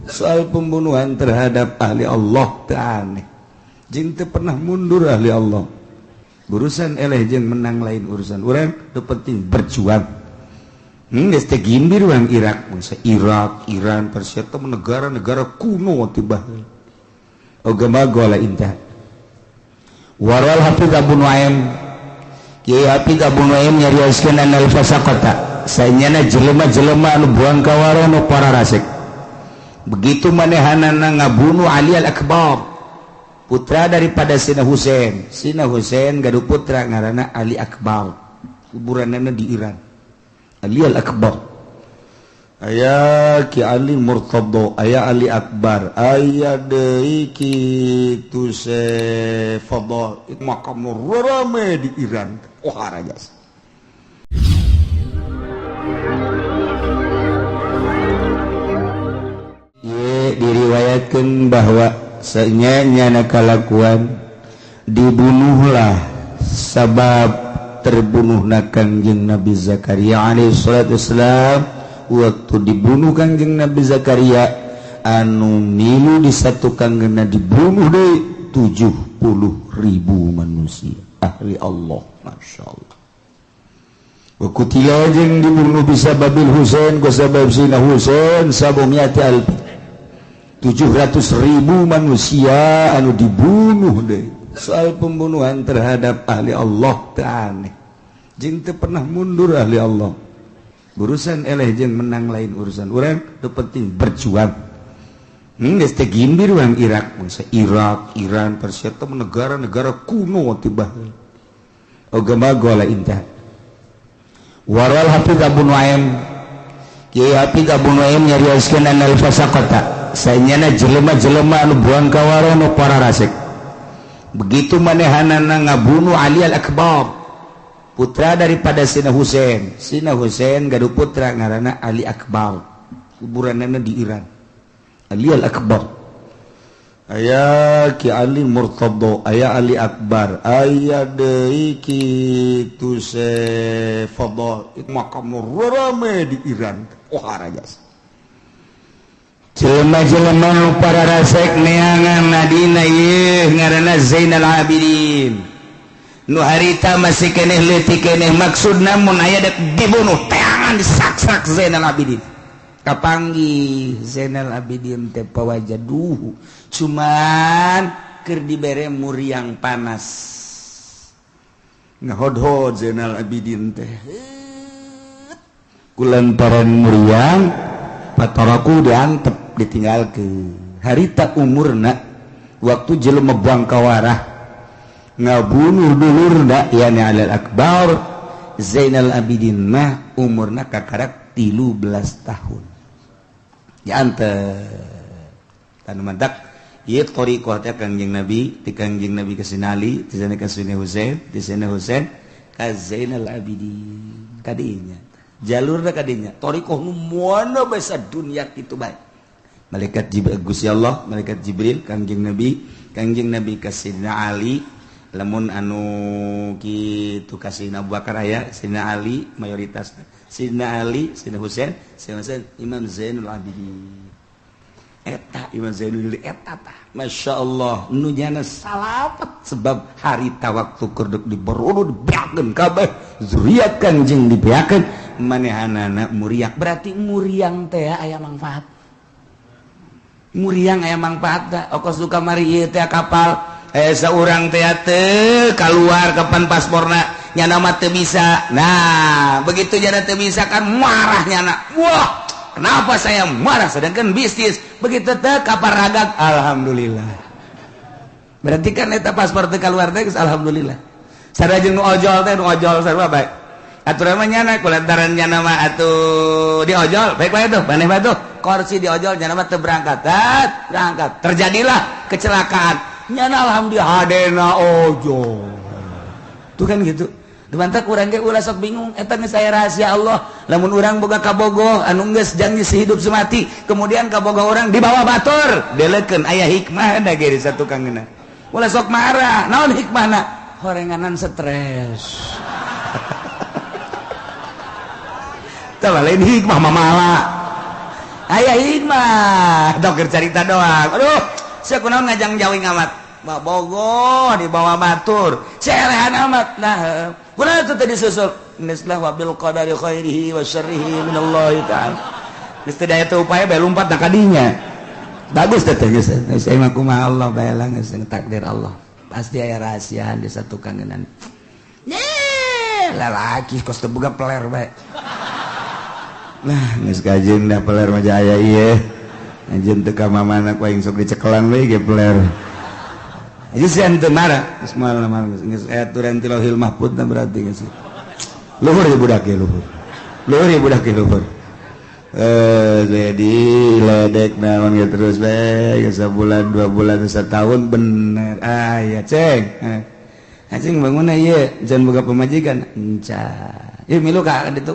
Soal pembunuhan terhadap ahli Allah teu aneh. Jeung teu pernah mundur ahli Allah. Urusan eleh jeung menang lain urusan urang, nu penting berjuang. Geus teh gimbir urang Irak, bangsa Irak, Iran, Persia teh negara-negara kuno tiba. Agama gola intah. Waral Hafiz Abu Nuaim, Kiai Hafiz Abu Nuaim nyarioskeun anal fasaqata. Sanyana jelema-jelema anu buang kawaro nu para rasik. Begitu manehanana ngabunuh Ali Al-Akbar, putra daripada Sina Husain. Sina Husain gaduh putra ngaranna Ali Akbar. Kuburanna di Iran. Ali Al-Akbar. Aya Ki Ali Murtadha, aya Ali Akbar, aya deui kitu se Fadl. Makam rame di Iran. Oh rajas. Ye diriwayatkeun bahwa sanyana kalakuan dibunuhlah sabab terbunuhna Kangjeng Nabi Zakaria alaihi salatu wassalam. Waktu dibunuh Kangjeng Nabi Zakaria anu milu disatukan geuna dibunuh deui 70.000 manusia ahli Allah. Masya Allah. Wa kutila jeung dibunuh bisa babil Husain ku sabab Sina Husain sabumiati alfi 700.000 manusia anu dibunuh deui. Soal pembunuhan terhadap ahli Allah teu aneh. Jeung teu pernah mundur ahli Allah. Urusan eleh jeung menang lain urusan urang, nu penting berjuang. Geus teh gimbir urang Irak, bangsa Irak, Iran, Persia teh negara-negara kuno tiba. Agama gola intah. Waral Hafiz Abu Nuaim, Kiai Hafiz Abu Nuaim nyarioskeun anal fasaqata. Sanyana jelema-jelema anu buang kawaro nu para rasik. Begitu manehanana ngabunuh Ali Al-Akbar, putra daripada Sina Husain. Sina Husain gaduh putra ngaranna Ali Akbar. Kuburanna di Iran. Ali Al-Akbar. Aya Ki Ali Murtadha, aya Ali Akbar, aya deui kitu se Fadl. Makam rame di Iran. Oh rajas. Jelema-jelema nu para rasek neangan nadina ieu ngaranna Zainal Abidin. Nu harita masih keneh leutik keneh maksudna mun aya dek dibunuh teangan disaksak Zainal Abidin. Kapanggih Zainal Abidin teh pawajaduhu cuman keur dibere muriang panas. Ngahodhod Zainal Abidin teh. Kulantaran muriang pataraku diantep ditinggalkeun. Harita umurna waktu jelema buang kawarah ngabunuh dulurna yani Alal Akbar Zainal Abidin mah umurna kakarak 13 tahun. Diantep tanu mantak ieu thariqah teh Kangjeng Nabi, ti Kangjeng Nabi ka Sina Ali, ti sana ka Sina Husain, ti Sina Husain ka Zainal Abidin. Kadinya jalurna kadinya thariqah nu moal basa dunya kitu bae. Malaikat Jibril Gusti Allah, malaikat Jibril Kangjeng Nabi ka Sidina Ali, lamun anu kitu ka Sidina Abu Bakar aya, Sidina Ali mayoritas, Sidina Ali, Sidina Husain, Sidina Husain Imam Zainul Abidin. Eta Imam Zainul eta tah Masya Allah nu nyana salamet sebab harita waktu keur diberurud dibeakeun kabeh zuriat Kangjeng dibeakeun manehanana muriang. Berarti muriang teh aya manfaat. Muriang aya manfaat teh okos duka mari ieu teh kapal seorang teh teu keluar kapan pasporna nyana mah teu bisa. Nah, begitu nyana teu bisa kan marah nyana. Wah, kenapa saya marah sedangkan bisnis begitu teh kapal ragag alhamdulillah. Berarti kan eta paspor teu keluar teh alhamdulillah. Sarajeng nu ojol teh nu ojol sarua bae. Aturan mah nyana kulantaran nyana mah atuh di ojol baik bae tuh maneh bae tuh kursi di ojol nyana mah teu berangkat. Berangkat. Terjadilah kecelakaan. Nyana alhamdulillah hadena ojol. Tuh kan gitu. Dumantak urang ge ulah sok bingung eta geus aya rahasia Allah. Lamun urang boga kabogoh anu geus janji sehidup semati, kemudian kabogoh urang dibawa batur, delekeun aya hikmah da ge di satukangna. Ulah sok marah, naon hikmahna? Horenganan stres. Tah lain hikmah mamala. Aya hikmah dokter cerita doang. Aduh, sia kunaon ngajang jauh amat. Bogo dibawa batur. Selehan amat. Nah, kunaon teu disusul? Nislah wa bil qadari khairihi wa syarrihi minallahi ta'ala. Geus teu daya teu upaya bae lumpat da kadinya. Bagus teh geus. Geus mah kumaha Allah bae lah geus takdir Allah. Pasti aya rahasiaan di satu kangenan. Ye, lalaki kos teu boga peler bae. Nah, geus kajeun da peler mah aya ieu. Anjeun teu ka mamana ku aing sok dicekelan we ge peler. Geus sia teu marah, geus moal marah geus aya aturan ti Lauhil Mahfud na berarti geus. Luhur ya budak ya luhur. Luhur ya budak ya luhur. Jadi ledek naon ge terus bae sabulan 2 bulan setahun bener. Ah ya ceng. Anjing bangun ieu jangan boga pamajikan. Enca. Ieu milu ka ditu.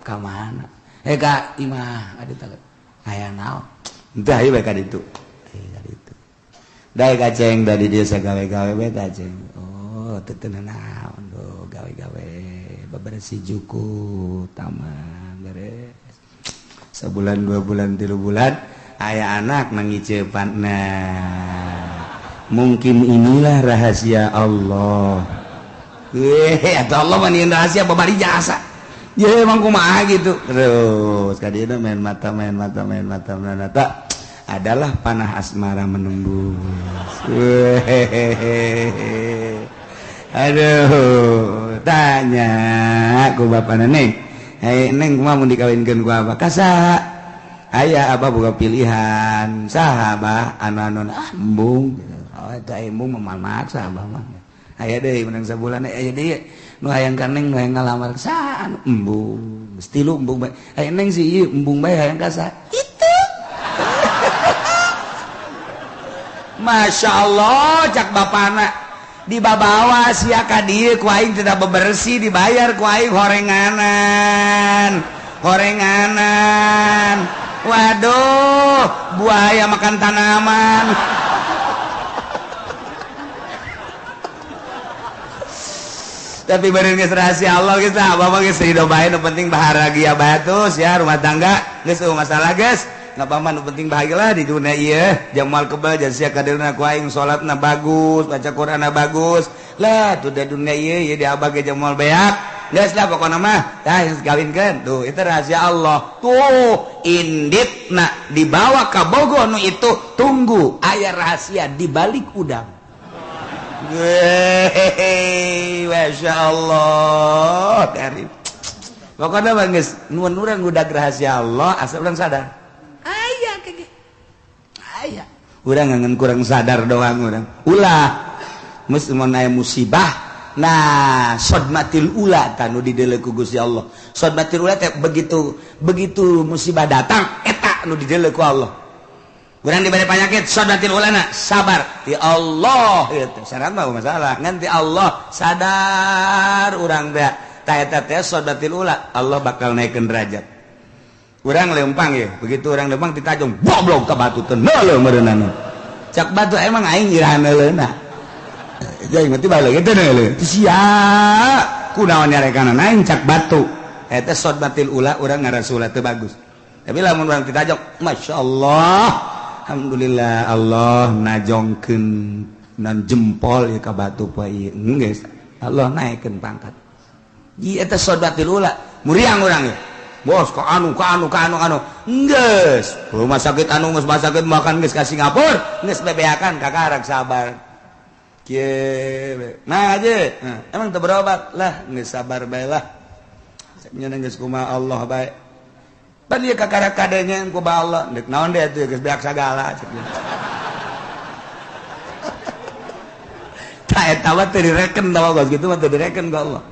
Ka mana? Ka imah ka ditu. Aya naon? Entah ieu bae ka ditu. Ka ditu. Dae ka ceng da di dieu sagawe-gawe bae ka ceng. Oh, teu teu naon do gawe-gawe bebersih juku taman beres. Sebulan 2 bulan 3 bulan aya anak nangiceupan. Nah, mungkin inilah rahasia Allah. Atau Allah mah rahasia babari jasa. Ya emang kumaha gitu. Terus kadieuna main mata main mata main mata main mata adalah panah asmara menembus. Aduh, tanya ku bapana neng. Hei neng kumaha mun dikawinkeun ku abah? Ka saha? Aya abah boga pilihan. Saha abah? Anu-anu ah embung. Oh eta embung mah maksa abah mah. Aya deui menang sabulan aya deui nu hayang ka neng nu hayang ngalamar saha anu embung. Geus tilu embung bae. Aya neng si ieu embung bae hayang ka saha? Itu. Masya Allah cak bapana dibabawa sia ka dieu ku aing tidak bebersih dibayar ku aing horenganan. Horenganan. Waduh, buaya makan tanaman. Tapi bener geus rahasia Allah geus lah, bapak geus ridho bae nu penting bahagia bae terus ya rumah tangga geus eueuh masalah geus. Nggak apa-apa nu penting bahagialah di dunia ieu, jamal kebal jadi sia kadeulna ku aing salatna bagus, baca Qur'anna bagus. Lah tuh di dunia ieu ieu di abah ge jamal beak. Geus lah pokona mah, tah geus kawinkeun. Tuh itu rahasia Allah. Tuh inditna dibawa ka Bogor nu itu tunggu aya rahasia di balik udang. Wehehe, Masya Allah karim. Pokoknya mah geus nuhun urang udah rahasia Allah asal urang sadar. Aya kege. Aya. Urang ngan kurang sadar doang urang. Ulah geus mun aya musibah. Nah, sodmatil ula tanu dideuleu ku Gusti Allah. Sodmatil ula teh begitu begitu musibah datang eta nu dideuleu ku Allah. Urang diberi penyakit sodmatil ulana sabar ti Allah ieu teh syarat mah masalah ngan ti Allah sadar urang teh ta eta teh sodmatil ula Allah bakal naikeun derajat. Urang lempang ye begitu urang lempang ditajong goblok ka batu teh neuleuh meureunana. Cak batu emang aing iraha neuleuna. Jadi mati balik itu neuleuh. Sia kunaon nyarekanana aing cak batu. Eta sodmatil ula urang ngarasula teu bagus. Tapi lamun urang ditajong masyaallah alhamdulillah Allah najongkeun nan jempol ieu ka batu poe ieu geus Allah naikeun pangkat. Ieu eta sodmatil ula muriang urang ye. Bos ka anu ka anu ka anu anu geus rumah sakit anu geus rumah sakit makan geus ka Singapura geus bebeakan kakarak sabar. Kieu nah aja nah, emang teu berobat lah geus sabar bae lah. Nya geus kumaha Allah bae. Pan ieu kakara kadenya ku ba Allah deuk naon deui atuh geus beak sagala cek. Ta eta mah teu direken tawa geus kitu mah teu direken ku Allah.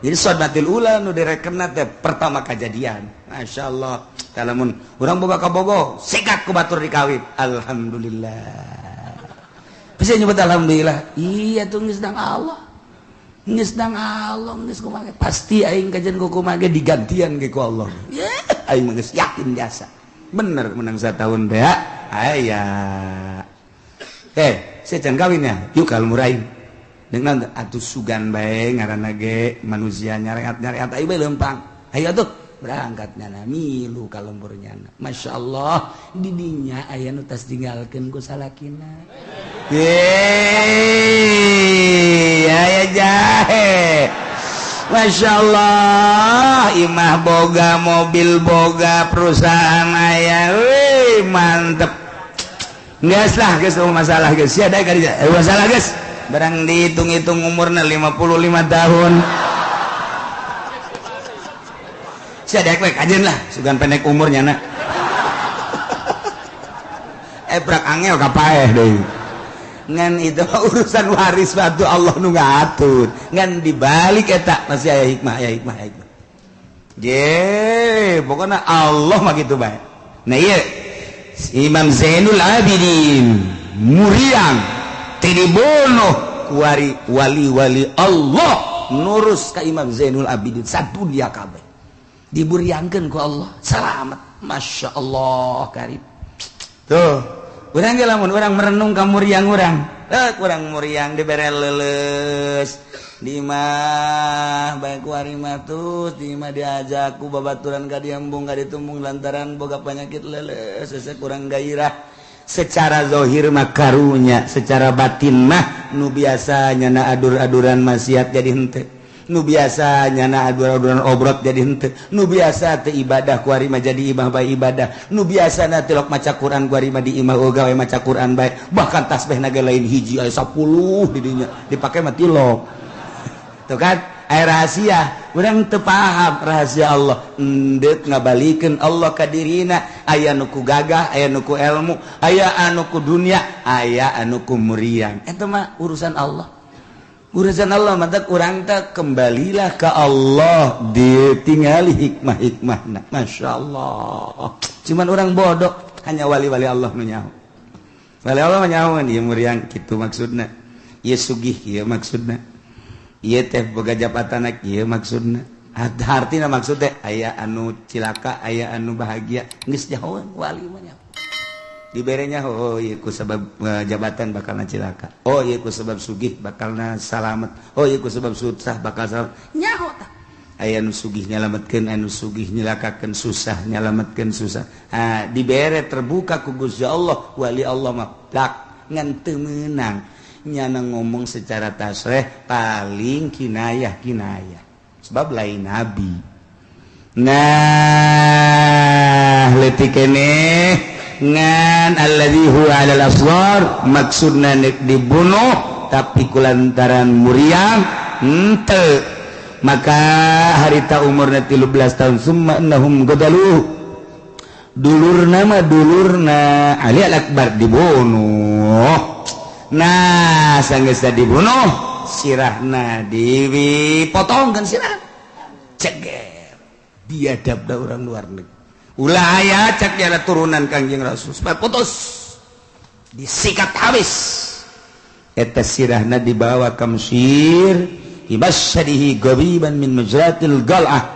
Jadi sodmatil ula nu direkenna teh pertama kajadian. Masyaallah. Tah lamun urang boga ka Bogo, sikat ku batur dikawin. Alhamdulillah. Bisa nyebut alhamdulillah. Iya tuh geus dang Allah. Geus dang Allah geus kumaha pasti aing kajian ku kumaha digantian ge ku Allah. Yeah. Aing mah geus yakin jasa. Bener menang satahun teh aya. Saya can kawin ya, yuk kalau murahin. Dengan atuh sugan bae ngaranna ge manusia nyareat-nyareat ayo bae leumpang. Ayo atuh. Berangkat nyana milu ka lembur nyana. Masya Allah, didinya aya nu tas tinggalkeun ku salakina. Yeay, aya jahe. Masya Allah, imah boga, mobil boga, perusahaan aya, wih mantep. Geus lah, geus masalah geus. Sia daek ka masalah geus. Barang dihitung-hitung umurna 55 tahun. Sia daek we kajen lah, sugan pendek umurnya na. Prak angel kapaeh deui. Ngan itu urusan waris batu Allah nu ngatur. Ngan dibalik eta masih aya hikmah, aya hikmah, aya hikmah. Je, pokokna Allah mah kitu bae. Nah ieu Imam Zainul Abidin muriang teu dibunuh kuari wali-wali Allah nurus ka Imam Zainul Abidin sadunia kabeh. Diburiangkeun ku Allah, selamat. Masya Allah karib. Tuh urang ge lamun urang merenung ka muriang urang, kurang muriang dibere leuleus di imah bae ku ari mah tuh di imah diajak ku babaturan ka diembung ka ditumbung lantaran boga penyakit leuleus hese kurang gairah. Secara zahir mah karunya, secara batin mah nu biasa nyana adur-aduran maksiat jadi henteu, nu biasa nyana adur-aduran obrot jadi henteu, nu biasa teu ibadah ku ari mah jadi imah bae ibadah, nu biasa na tilok maca Quran ku ari mah di imah oge gawe maca Quran bae, bahkan tasbih naga lain hiji aya 10 di dinya dipake mah tilok. Tuh kan aya rahasia, urang teu paham rahasia Allah, endeuk ngabalikeun Allah ka dirina, aya nu ku gagah, aya nu ku ilmu, aya anu ku dunia, aya anu ku muriang. Eta mah urusan Allah. Urusan Allah mantap urang teh kembalilah ke Allah ditingali hikmah-hikmahna. Masya Allah. Cuman orang bodoh hanya wali-wali Allah nu nyaho. Wali Allah mah nyaho ieu muriang kitu maksudna. Ieu sugih ieu maksudna. Ieu teh boga jabatan ieu maksudna. Hartina maksud teh aya anu cilaka, aya anu bahagia, geus nyahoan wali mah nyaho. Diberenya oh ieu ku sebab jabatan bakalna cilaka, oh ieu ku sebab sugih bakalna salamet, oh ieu ku sebab susah bakal salamet. Nyaho tah aya nu sugih nyalametkeun, anu sugih nyilakakeun, susah nyalametkeun susah. Ah dibere terbuka ku Gusti Allah, wali Allah mah plak ngan teu meunang nyana ngomong secara tasreh paling kinayah-kinayah sebab lain nabi. Nah leutik keneh ngan alladzi huwa 'alal asghar maksudna nek dibunuh tapi kulantaran muriang henteu, maka harita umurna 13 tahun summa innahum gadalu dulurna mah dulurna Ali al-Akbar dibunuh. Nah sanggeus dibunuh sirahna dipotongkeun sirah ceger biadab da urang luar negeri. Ulah aya cak jala turunan Kangjeng Rasul supaya putus disikat habis eta sirahna dibawa ka Mesir hibasyadihi gabiban min majratil gal'ah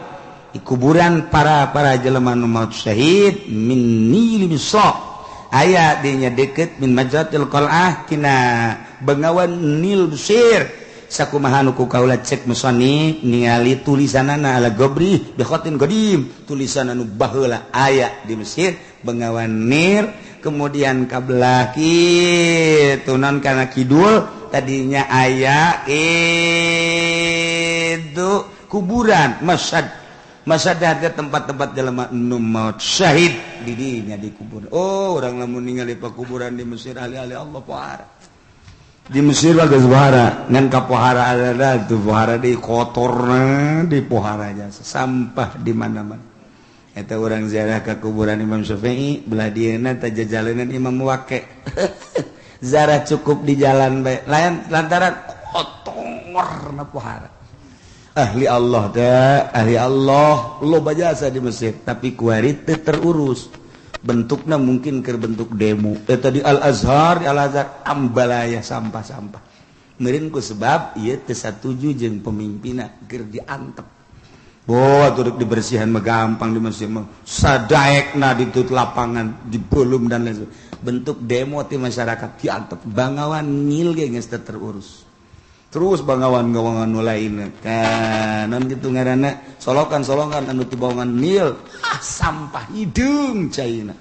di kuburan para jelema nu maut syahid min nil misra aya dinya deket min majratil qal'ah tina bengawan Nil Mesir. Sakumaha nu ku kaula cek musannif ningali tulisanana ala gabri bi khatin qadim tulisan anu baheula aya di Mesir bengawan Nil kemudian ka belah kitu non kana kidul tadinya aya itu kuburan masyad masyad ada tempat-tempat jelema nu maut syahid di dinya dikubur. Oh urang lamun ningali pakuburan di Mesir ahli-ahli Allah pohara di Mesir bagus pohara ngan ka pohara ada tuh pohara di kotorna di pohara jasa sampah di mana-mana. Eta urang ziarah ka kuburan Imam Syafi'i belah dieuna teh jajalanan Imam Waqi. Ziarah cukup di jalan bae lain lantaran kotorna pohara. Ahli Allah teh ahli Allah loba jasa di Mesir tapi kuari teu terurus. Bentuknya mungkin ke bentuk demo. Tadi Al-Azhar, Al-Azhar ambalaya sampah-sampah. Meureun ku sebab ieu teu satuju jeung pemimpinna keur diantep. Boh atuh dibersihan mah gampang di Mesir mah. Sadaekna ditut lapangan, dibelum dan lain sebagainya. Bentuk demo ti masyarakat diantep. Bangawan Nil ge geus teu terurus. Terus bangawan-gawangan nu lain kan non kitu ngaranna, solokan-solokan anu ti bawangan Nil, ah, sampah hideung caina.